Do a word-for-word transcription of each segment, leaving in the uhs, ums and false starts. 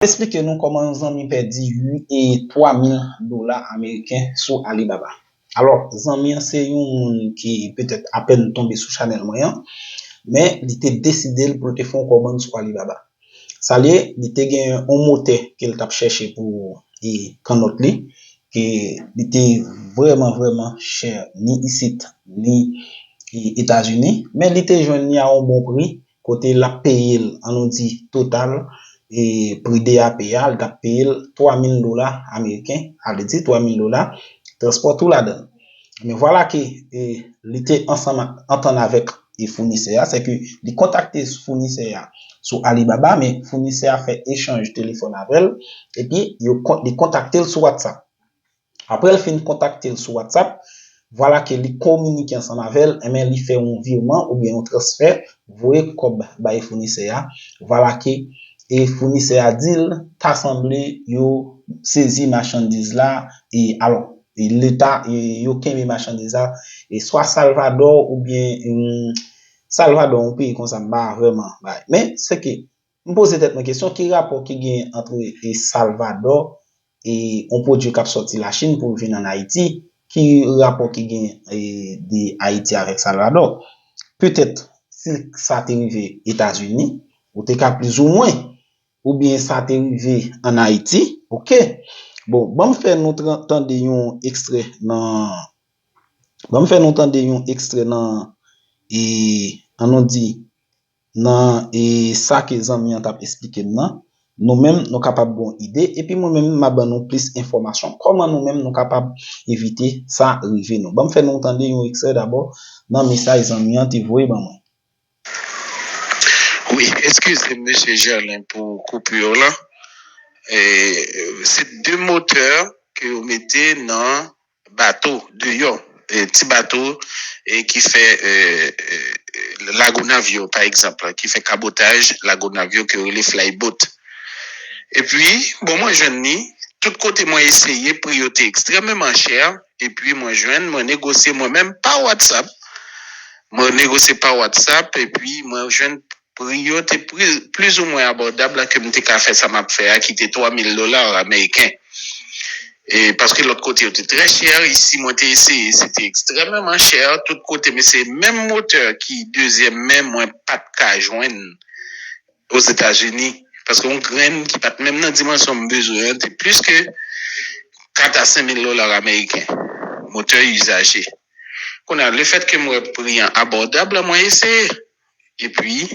Esplike nou kòman yon zanmi pèdi twa mil dola ameriken sou Alibaba. Alò, zanmi an se yon moun ki petèt apèn tonbe sou chanèl mwen an, men li te deside l pou l te fè yon kòmann sou Alibaba. Sa l ye, li te gen yon motè ke l t ap chèche pou e, kannòt li, ke li te vrèman, vrèman chè, ni isit, ni e, Etazini, men li te jwenn li a yon bon pri, kote l ap peye l, an nou di, total, e pri de a peye a, li t ap peye l twa mil dola ameriken, sa vle di twa mil dola, transpò tou ladan l. Men vwala ke e, li te ansanm antann avèk e founisè a, se ke li kontakte founisè a sou Alibaba, men founisè a fè echanj telefòn avè l, epi yo, li kontakte l sou WhatsApp. Apre l fin kontakte l sou WhatsApp, vwala ke li kominike ansanm avè l, enben li fè yon vireman oubyen yon transfè, voye kòb bay founisè a, vwala ke e founisè a di l ta sanble yo sezi machandiz la, e alò, e leta, e yo kenbe machandiz la, e swa Salvadò oubyen mm, Salvadò, yon peyi konsa, m pa vrèman bay. Men, se ke m poze tèt mwen kesyon, ki rapò ki gen antre e Salvadò e yon pwodui k ap sòti Lachin pou l vin ann Ayiti? Ki rapò ki gen e, de Ayiti avèk Salvadò? Petèt, si sa te rive Etazini, ou te ka plizoumwen, oubyen sa te rive ann Ayiti, oke. Bon, ban m fè nou tran- tande yon ekstrè nan, ban m fè nou tande yon ekstrè nan, e, an nou di, nan e, sa ke zanmi an t ap esplike m nan, nou menm, nou kapab gen yon ide, epi mwen menm, m a ban nou plis enfòmasyon, kòman nou menm, nou kapab evite sa rive nou. Ban m fè nou tande yon ekstrè dabò nan mesaj zanmi an te voye ban mwen. Wi, eskize m, mesye Gerlin, pou koupi w lan. E, se de motè ke yo mete nan bato deyò, e, ti bato e ki fè e, e, lago navyo, pa egzanp, ki fè kabotaj lago navyo ke yo rele flyboat. Epi, bon, mwen jwenn li, tout kote mwen eseye, pri yo te ekstrèmeman chè, epi mwen jwenn, mwen negosye mwen menm pa WhatsApp. Mwen negosye pa WhatsApp, epi mwen jwenn pri yo te pri- plizoumwen abòdab la ke m te ka fè sa m ap fè a, ki te twa mil dola ameriken. E paske lòt kote yo te trè chè, isi mwen te eseye, se te ekstrèmeman chè, tout kote, men se menm motè ki dezyèm men mwen pa t ka jwenn Ozetazini, paske yon grenn ki pa t menm nan dimansyon m bezwen an te plis ke kat a senk mil dola ameriken, motè izaje. Kounye a, lefètke m wè pri an abòdab la, mwen eseye. Epi,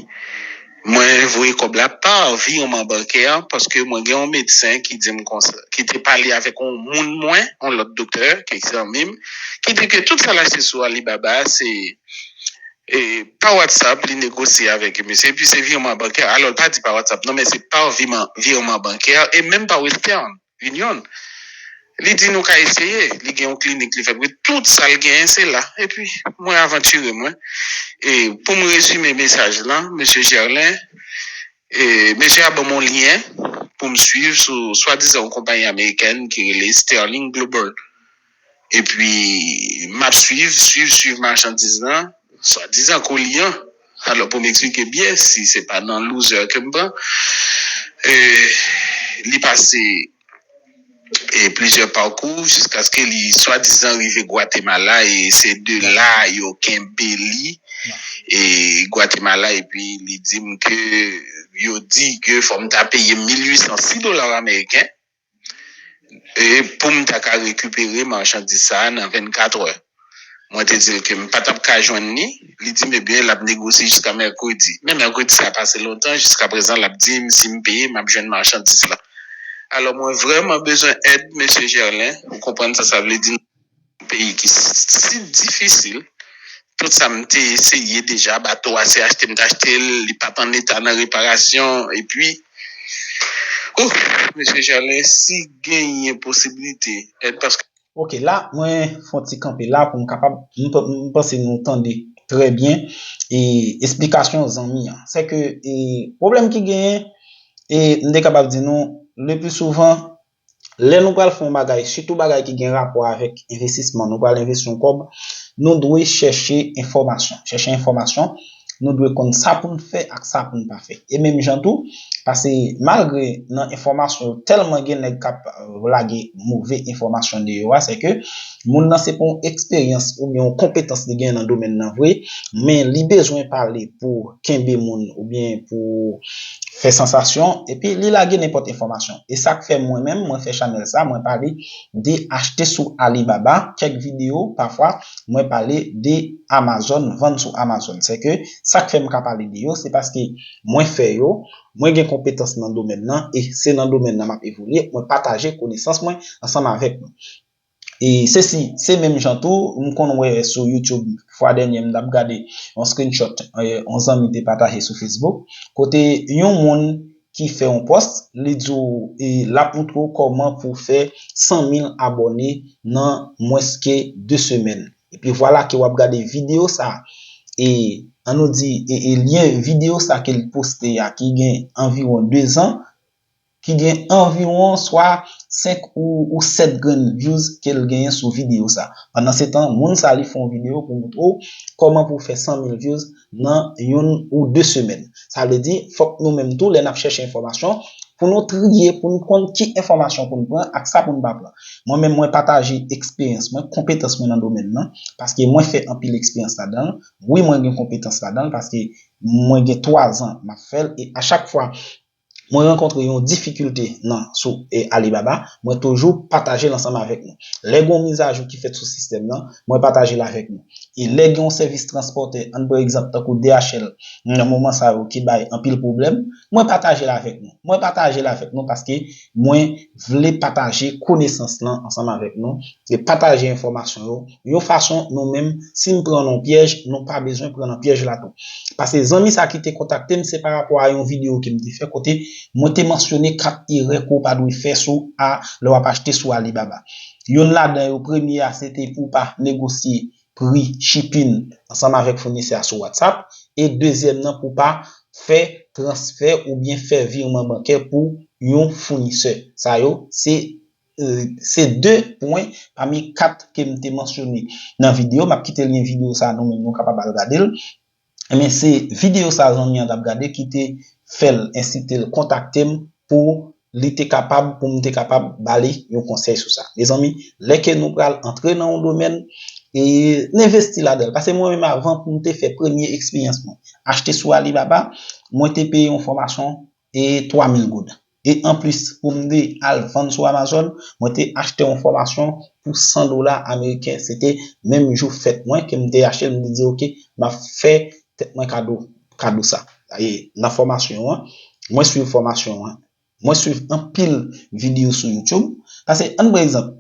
mwen voye kòb la pa vireman bankè, paske mwen gen yon medsen ki di m konsa, ki te pale avèk yon moun mwen, yon lòt doktè, ki zanmi m, ki di ke tout sa l achte sou Alibaba, se e, pa WhatsApp, li negosye avèk misye, epi se vireman bankè. Alò, l pa di pa WhatsApp, non, men se pa vireman, vireman bankè, e menm pa Western Union. Li di nou ka eseye, li gen yon klinik, li fè pri, tout sa l genyen, se la. Epi, mwen avantire mwen. E pou m rezime mesaj lan, mesye Gerlin, e, mesye a ban m yon lyen pou m swiv sou swadizan yon konpayi amerikèn ki rele Sterling Global. Epi, m ap swiv, swiv, swiv machandiz lan, swadizan koli an. Alò, pou m eksplike byen, si se pa nan loser ke m pran, e, li pase e, plizyè pakou jiskaske li swadizan rive Gwatemala e se de la yo kenbe li e Gwatemala epi li di m ke yo di ke fò m ta peye mil uitsan sis dola ameriken e pou m ta ka rekipere machandiz sa a nan vennkat è. Mwen te di l ke m pa t ap ka jwenn li. Li di m, ebyen, l ap negosye jiska mèkredi. Men mèkredi sa pase lontan, jiska prezan, l ap di m si m peye, m ap jwenn machandiz la. Alò, mwen vrèman bezwen èd, mesye Gerlin. Ou konprann sa sa vle di nan yon peyi ki si difisil. Tout sa m te eseye deja, bato a se achte m t achte l, li pa t an eta nan reparasyon, epi, oh, mesye Gerlin, si genyen posiblite èd, paske Ok, la, mwen fè yon ti kanpe la pou m kapab, m, m panse nou tande trè byen e esplikasyon zanmi an. Se ke e, pwoblèm ki genyen, e m te kapab di nou, le pli souvan, lè nou pral fè yon bagay, sitou bagay ki gen rapò avèk envestisman, nou pral envesti yon kòb, nou dwe chèche enfòmasyon. Chèche enfòmasyon, nou dwe konn sa pou n fè ak sa pou n pa fè. E menm jan tou, Paske malgre nan enfòmasyon yo tèlman gen nèg k ap lage move enfòmasyon deyò a, se ke moun nan se pa yon eksperyans oubyen yon konpetans li gen nan domèn nan vre, men li bezwen pale pou kenbe moun oubyen pou fè sansasyon, epi li lage nenpòt enfòmasyon. E sa k fè mwen menm, mwen fè chanèl sa, mwen pale de achte sou Alibaba, kèk videyo, pafwa, mwen pale de Amazon, vann sou Amazon. Se ke sa k fè m ka pale de yo, se paske mwen fè yo, mwen gen konpetans nan domèn nan, e se nan domèn nan m ap evolye, mwen pataje konesans mwen ansanm avèk nou. E se si, se menm jan tou, m konn wè sou YouTube, fwa dènye m t ap gade yon screenshot, eh, yon zanmi te pataje sou Facebook, kote yon moun ki fè yon pòs, li di w, e l ap montre w kòman pou w fè san mil abòne nan mwens ke de semèn. Epi vwala ke w ap gade videyo sa, e ann nou di, e, e lyen videyo sa ke l poste a, ki gen anviwon de zan, ki gen anviwon swa senk ou, ou sèt grenn views ke l genyen sou videyo sa. Pandan se tan, moun sa li fè yon videyo pou montre w kòman pou w fè san mil views nan youn ou de semèn. Sa vle di, fòk nou menm tou, lè n ap chèche enfòmasyon, pou nou triye, pou nou konn ki enfòmasyon pou nou pran ak sa pou nou pa pran. Mwen menm, mwen pataje eksperyans mwen, konpetans mwen nan domèn nan, paske mwen fè anpil eksperyans ladan l. Wi, mwen gen konpetans ladan l, paske mwen gen twa zan m ap fè l, e a chak fwa mwen rankontre yon difikilte nan sou e Alibaba, mwen toujou pataje l ansanm avèk nou. Lè gen yon mizajou ki fèt sou sistèm nan, mwen pataje l avèk nou. E lè gen yon sèvis transpòtè, ann pran egzanp tankou D H L, nan moman sa yo ki bay anpil pwoblèm, mwen pataje l avèk nou. Mwen pataje l avèk nou paske mwen vle pataje konesans lan ansanm avèk nou e pataje enfòmasyon yo yon fason nou menm, si n pran nan yon pyèj, nou pa bezwen pran nan pyèj la tou. Paske zanmi sa ki te kontakte m, se pa rapò a yon videyo ke m te fè kote mwen te mansyone kat erè ke w pa dwe fè sou a lè w ap achte sou Alibaba. Youn ladan yo, premye a, se te pou w pa negosye pri shipping ansanm avèk founisè a sou WhatsApp. E dezyèm nan, pou w pa fè transfè oubyen fè virman bankè pou yon founisè. Sa yo, se, eh, se de pwen pami kat ke m te mansyone nan videyo. M ap kite lyen videyo sa a, nou menm nou kapab al gade l. Men se videyo sa a zanmi an t ap gade ki te fè l, ensite l kontakte m pou li te kapab, pou m te kapab ba li yon konsèy sou sa. Mezanmi, lè ke nou pral antre nan yon domèn, e n envesti ladan l. Paske mwen menm, avan pou m te fè premye eksperyans mwen achte sou Alibaba, mwen te peye yon fòmasyon e twa mil goud. E anplis, pou m te al vann sou Amazon, mwen te achte yon fòmasyon pou san dola ameriken. Se te menm jou fèt mwen ke m te achte l, m te di, "Oke, m ap fè tèt mwen kado, kado sa." E nan fòmasyon an, mwen swiv fòmasyon an, mwen swiv anpil videyo sou YouTube. Paske, ann pran egzanp,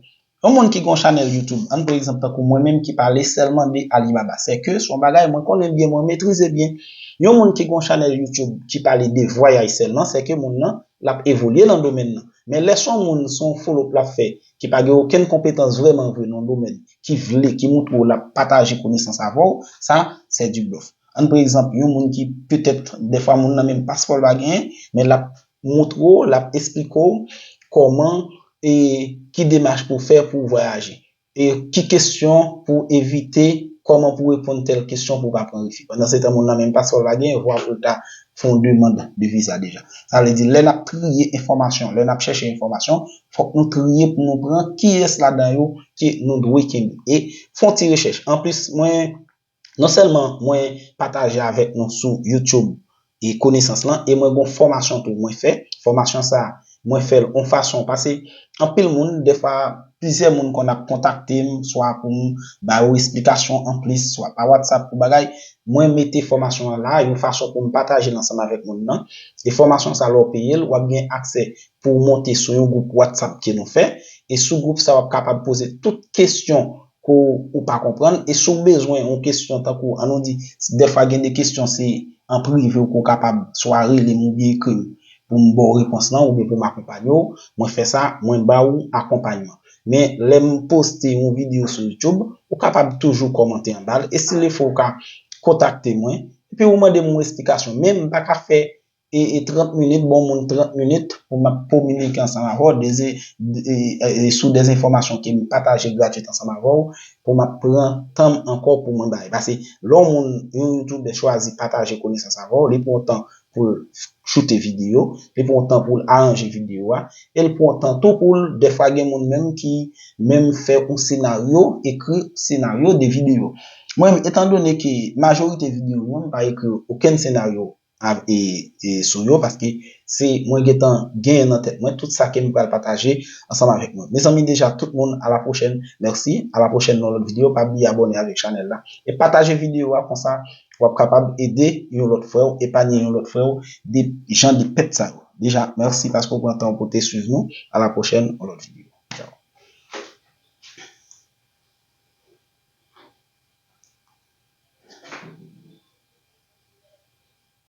yon moun ki gen yon chanèl YouTube, ann pran egzanp tankou mwen menm ki pale sèlman de Alibaba, se ke se yon bagay mwen konnen byen, mwen metrize byen. Yon moun ki gen yon chanèl YouTube ki pale de vwayaj sèlman, se ke moun nan, l ap evolye nan domèn nan. Men lè se yon moun, se yon follow up l ap fè, ki pa gen okenn konpetans vrèman vre nan domèn, ki vle, ki montre w l ap pataje konesans avè w, sa, se du bluff. Ann pran egzanp, yon moun ki petèt, dèfwa moun nan menm paspò l pa genyen, men l ap montre w, l ap esplike w kòman e ki demach pou w fè pou w vwayaje. E ki kesyon pou w evite, kòman pou w reponn tèl kesyon pou w pa pran refi. Pandan se tan, moun nan menm paspò l pa genyen, vwa pou l ta fè yon demann de viza deja. Sa vle di, lè n ap triye enfòmasyon, lè n ap chèche enfòmasyon, fòk nou triye pou nou pran kiyès ladan yo ke nou dwe kenbe. E fè yon ti rechèch. Anplis, mwen, non sèlman mwen pataje avèk nou sou YouTube e konesans lan, e mwen gon fòmasyon tou mwen fè. Fòmasyon sa, mwen fè l yon fason, paske anpil moun, dèfwa, plizyè moun konn ap kontakte m, swa pou m ba yo esplikasyon anplis, swa pa WhatsApp pou bagay. Mwen mete fòmasyon an la, yon fason pou m pataje l ansanm avèk moun nan. E fòmasyon sa, lè w peye l, w ap gen aksè pou w monte sou yon gwoup WhatsApp ke nou fè. E sou gwoup sa, w ap kapab poze tout kesyon ke w pa konprann. E si w bezwen yon kesyon tankou, ann nou di, dèfwa gen de kesyon se an prive ou ke w kapab swa rele m oubyen ekri m pou m ba w repons lan oubyen pou m akonpanye w, mwen fè sa, mwen ba w akonpayman. Men lè m poste yon videyo sou YouTube, ou kapab toujou kòmante anba l. E si lefè w ka kontakte mwen, epi ou mande m yon esplikasyon. Men m pa ka fè e, e trant minit, bon moun trant minit pou m ap kominike ansanm avè w de, de, e, e, sou de enfòmasyon ke m pataje gratwit ansanm avè w, pou m ap pran tan m ankò pou mwen bay. Paske lè yon moun, yon youtubè chwazi pataje konesans avè w, li pran tan pou l choute videyo, li pran yon tan pou l aranje videyo a, e l pran yon tan tou pou l, dèfwa gen moun menm ki menm fè yon senaryo, ekri senaryo de videyo. Mwen, etandone ke majorite videyo yo, m pa ekri okenn senaryo e, e sou yo, paske se mwen gentan genyen nan tèt mwen tout sa ke m pral pataje ansanm avèk nou. Mezanmi, deja tout moun, a la pwochèn. Mèsi, a la pwochèn nan lòt videyo. Pa bliye abòne avèk chanèl la e pataje videyo a, konsa w ap kapab ede yon lòt frè w, epanye yon lòt frè w de jan de pèt sa yo. Deja, mèsi paske w pran tan pou te swiv nou. A la pwochèn, yon lòt videyo.